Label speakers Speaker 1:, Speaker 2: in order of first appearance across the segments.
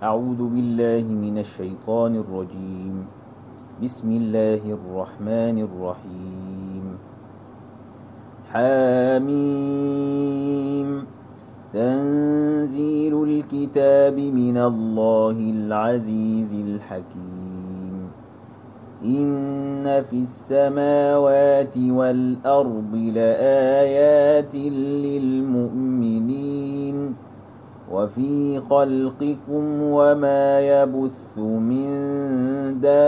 Speaker 1: أعوذ بالله من الشيطان الرجيم. بسم الله الرحمن الرحيم. حاميم. تنزيل الكتاب من الله العزيز الحكيم. إن في السماوات والأرض لآيات للمؤمنين وفي خلقكم وما يبث من دابة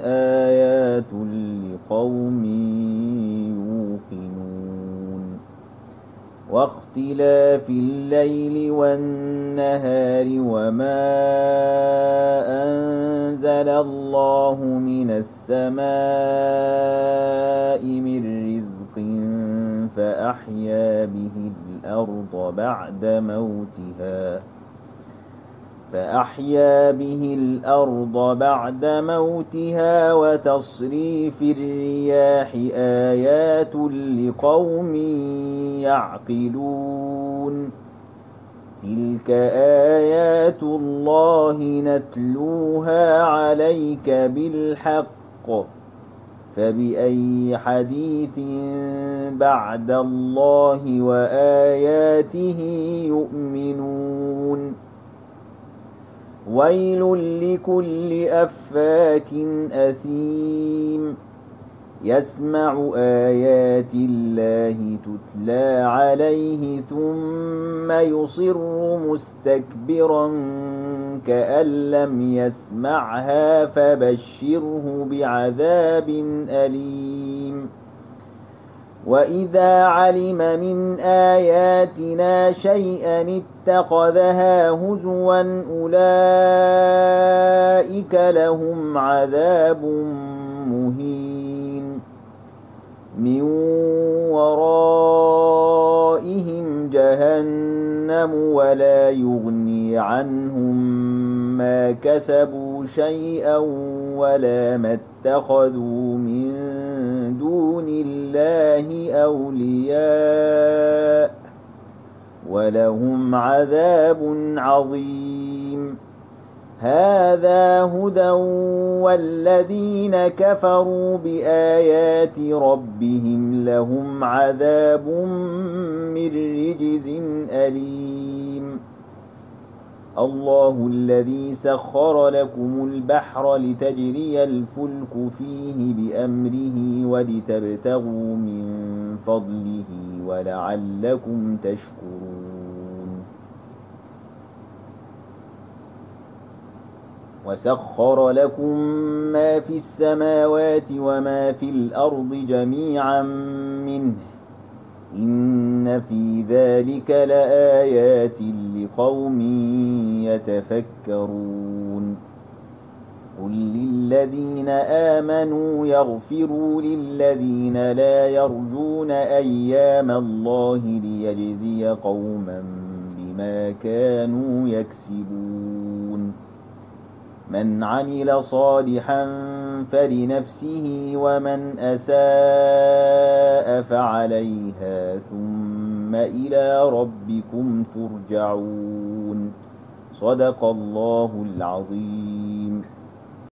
Speaker 1: آيات لقوم يوقنون. واختلاف الليل والنهار وما أنزل الله من السماء من رزق فأحيا به الأرض بعد موتها وتصريف الرياح آيات لقوم يعقلون. تلك آيات الله نتلوها عليك بالحق فبأي حديث بعد الله وآياته يؤمنون. ويل لكل أفاك أثيم يسمع آيات الله تتلى عليه ثم يصر مستكبرا كأن لم يسمعها فبشره بعذاب أليم. وإذا علم من آياتنا شيئا اتخذها هزوا أولئك لهم عذاب مهين من ورائهم جهنم ولا يغني عنهم ما كسبوا شيئا ولا ما اتخذوا من دون الله أولياء ولهم عذاب عظيم. هذا هدى والذين كفروا بآيات ربهم لهم عذاب من رجز أليم. الله الذي سخر لكم البحر لتجري الفلك فيه بأمره ولتبتغوا من فضله ولعلكم تشكرون. وسخر لكم ما في السماوات وما في الأرض جميعا منه إن في ذلك لآيات لقوم يتفكرون. قل للذين آمنوا يغفروا للذين لا يرجون أيام الله ليجزي قوما بما كانوا يكسبون. من عمل صالحا فلنفسه ومن أساء فعليها ثم إلى ربكم ترجعون. صدق الله العظيم.